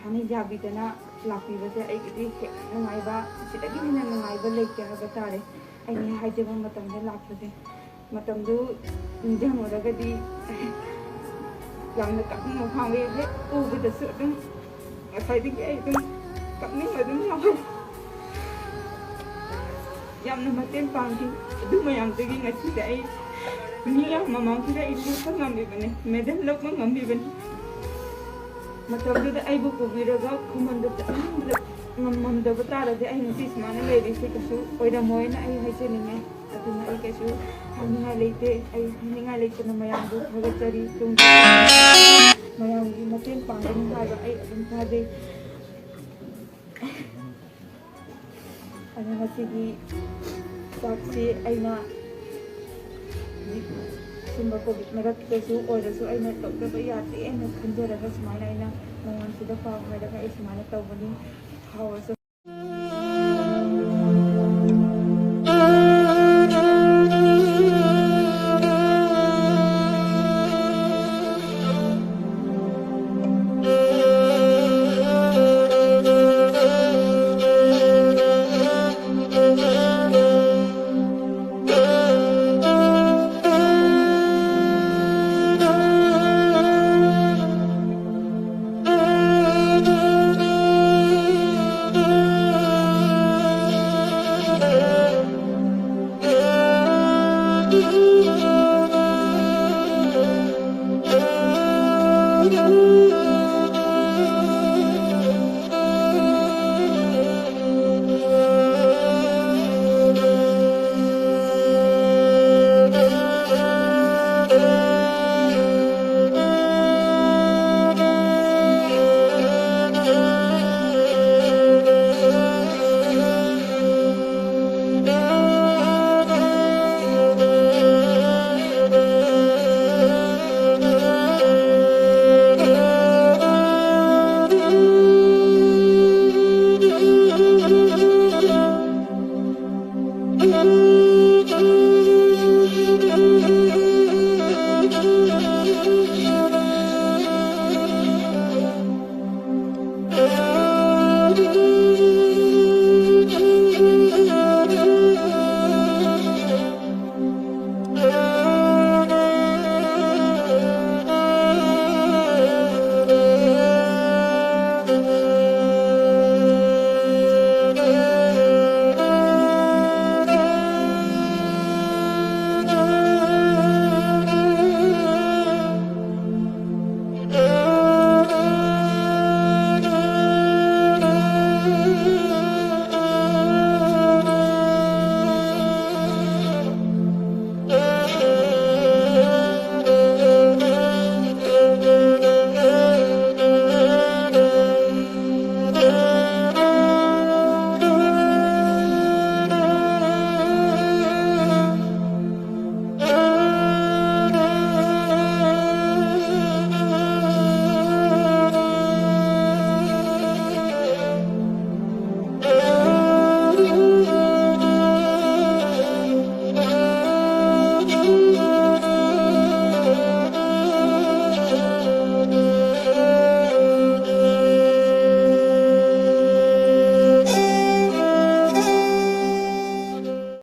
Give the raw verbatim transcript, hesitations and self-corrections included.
ꯑꯩꯅ ꯌꯥꯕꯤꯗꯅ ꯂꯥꯛꯄꯤꯕꯁꯦ ꯑꯩꯒꯤꯗꯤ ꯍꯦꯟꯅ ꯅꯨꯡꯉꯥꯏꯕ, ꯑꯁꯤꯗꯒꯤ ꯍꯦꯟꯅ ꯅꯨꯡꯉꯥꯏꯕ ꯂꯩꯇꯦ ꯍꯥꯏꯕ ꯇꯥꯔꯦ꯫ ꯑꯩꯅ ꯍꯥꯏꯖꯕ ꯃꯇꯝꯗ ꯂꯥꯛꯄꯁꯦ, ꯃꯇꯝꯗꯨ ꯅꯤꯡꯁꯤꯡꯉꯨꯔꯒꯗꯤ ꯌꯥꯝꯅ ꯀꯞꯅꯤꯡꯕ ꯐꯥꯎꯏ꯫ ꯍꯦꯛ ꯎꯕꯗꯁꯨ ꯑꯗꯨꯝ ꯉꯁꯥꯏꯗꯒꯤ ꯑꯩ ꯑꯗꯨꯝ ꯀꯞꯅꯤꯡꯕ ꯑꯗꯨꯝ ꯌꯥꯎꯍꯜꯂꯤ꯫ ꯌꯥꯝꯅ ꯃꯇꯦꯡ ꯄꯥꯡꯈꯤ꯫ ꯑꯗꯨ ꯃꯌꯥꯝꯗꯒꯤ ꯉꯁꯤꯗ ꯑꯩ ꯃꯤ ꯌꯥꯝ ꯃꯃꯥꯡꯁꯤꯗ ꯑꯩ ꯂꯦꯞꯄ ꯉꯝꯃꯤꯕꯅꯤ, ꯃꯦꯗꯜ ꯂꯧꯕ ꯉꯝꯃꯤꯕꯅꯤ꯫ ꯃꯇꯝꯗꯨꯗ ꯑꯩꯕꯨ ꯄꯨꯕꯤꯔꯒ ꯈꯨꯃꯟꯗ ꯆꯠꯍꯟꯕꯗ ꯉꯝꯃꯝꯗꯕ ꯇꯥꯔꯗꯤ ꯑꯩ ꯉꯁꯤ ꯁꯨꯃꯥꯏꯅ ꯂꯩꯔꯤꯁꯦ ꯀꯩꯁꯨ ꯑꯣꯏꯔꯝꯃꯣꯏꯅ ꯑꯩ ꯍꯥꯏꯖꯅꯤꯡꯉꯤ꯫ ꯑꯗꯨꯅ ꯑꯩ ꯀꯩꯁꯨ ꯍꯥꯏꯅꯤꯡꯉꯥꯏ ꯂꯩꯇꯦ꯫ ꯑꯩ ꯍꯥꯏꯅꯤꯡꯉꯥꯏ ꯂꯩꯇꯅ ꯃꯌꯥꯝꯕꯨ ꯊꯥꯒꯠꯆꯔꯤ꯫ ꯇꯨꯡꯗ ꯃꯌꯥꯝꯒꯤ ꯃꯇꯦꯡ ꯄꯥꯡꯒꯅꯤ ꯍꯥꯏꯕ ꯑꯩ ꯑꯗꯨꯝ ꯊꯥꯖꯩ꯫ ꯑꯗꯨ ꯉꯁꯤꯒꯤ ꯆꯥꯛꯁꯤ ꯑꯩꯅ ꯁꯨꯝꯕ ꯀꯣꯚꯤꯗ ꯃꯔꯛꯇꯁꯨ ꯑꯣꯏꯔꯁꯨ ꯑꯩꯅ ꯇꯧꯗꯕ ꯌꯥꯗꯦ ꯍꯥꯏꯅ ꯈꯟꯖꯔꯒ ꯁꯨꯃꯥꯏꯅ ꯑꯩꯅ ꯃꯌꯥꯝꯁꯤꯗ ꯄꯥꯎ ꯍꯥꯏꯔꯒ ꯑꯩ ꯁꯨꯃꯥꯏꯅ ꯇꯧꯕꯅꯤ꯫ ꯍꯥꯎꯔꯁꯨ